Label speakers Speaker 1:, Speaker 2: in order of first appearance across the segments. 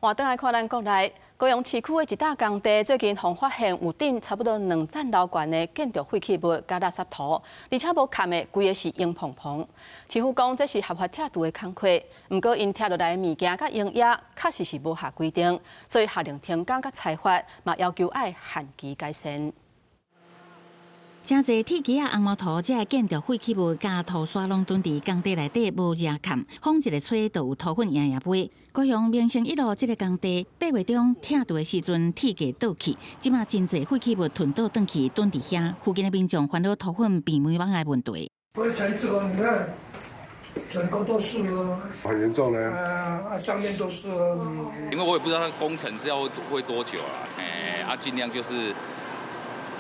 Speaker 1: 換轉來看咱國內，高雄市區的一搭工地最近予發現有頂差不多2層樓懸的建築廢棄物佮垃圾塗，而且無崁的，規个是黃蓬蓬。市府講這是合法拆除的工課，毋過𪜶拆落來的物件佮溶液確實是無合規定，所以下令停工佮裁罰，嘛要求愛限期改善。
Speaker 2: 誠濟鐵枝仔、紅毛塗，這建築廢棄物佮塗沙攏囤佇工地內底無遮崁，風一个吹就有塗粉搖搖飛。高雄民生一路這个工地8月中拆除的時陣鐵架倒去，這馬真濟廢棄物囤倒轉去囤佇遐，附近的民眾煩惱塗粉變霉蠓的問題。
Speaker 3: 灰塵這個你看，整個都是，
Speaker 4: 很嚴重呢。
Speaker 3: 啊，上面都是。
Speaker 5: 因為我也不知道工程是要會多久啊，欸，啊，盡量就是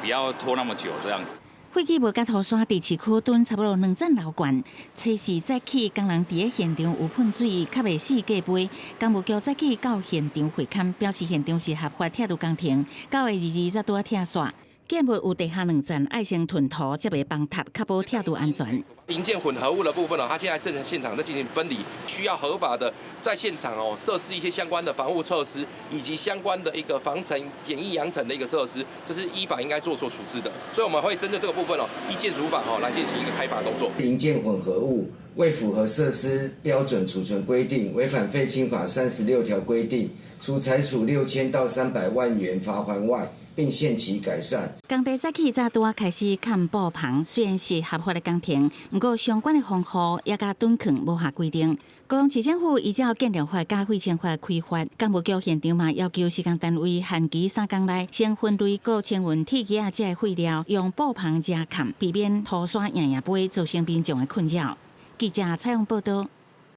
Speaker 5: 不要拖那麼久，這樣子。
Speaker 2: 廢棄物佮塗沙佇市區囤差不多2層樓懸，測試早起工人佇咧現場有噴水，較袂四界飛。工務局早起到現場會勘，表示現場是合法拆除工程，9月22才拄仔拆煞。建物有地下兩層，愛先吞塗，才袂崩塌，確保拆除安全。
Speaker 6: 營建混合物的部分呢，它現在正在現場在進行分離，需要合法的在現場哦設置一些相關的防護措施，以及相關的一個防塵簡易揚塵的一個設施，這是依法應該做出處置的。所以我們會針對這個部分哦，依建築法哦來進行一個開罰動作。
Speaker 7: 營建混合物未符合設施標準儲存規定，違反廢清法36條規定，除裁處6000到300萬元罰鍰外，並限期改善。
Speaker 2: 工地早起才拄仔開始崁布棚，雖然是合法的工程，毋過相關的防護也佮囤囥無合規定。高雄市政府依照建築法佮廢清法開罰，工務局現場嘛要求施工單位限期3工內先分類閣清運鐵枝仔這个廢料，用布棚遮崁，避免塗沙搖搖飛造成民眾的困擾。記者採訪報道。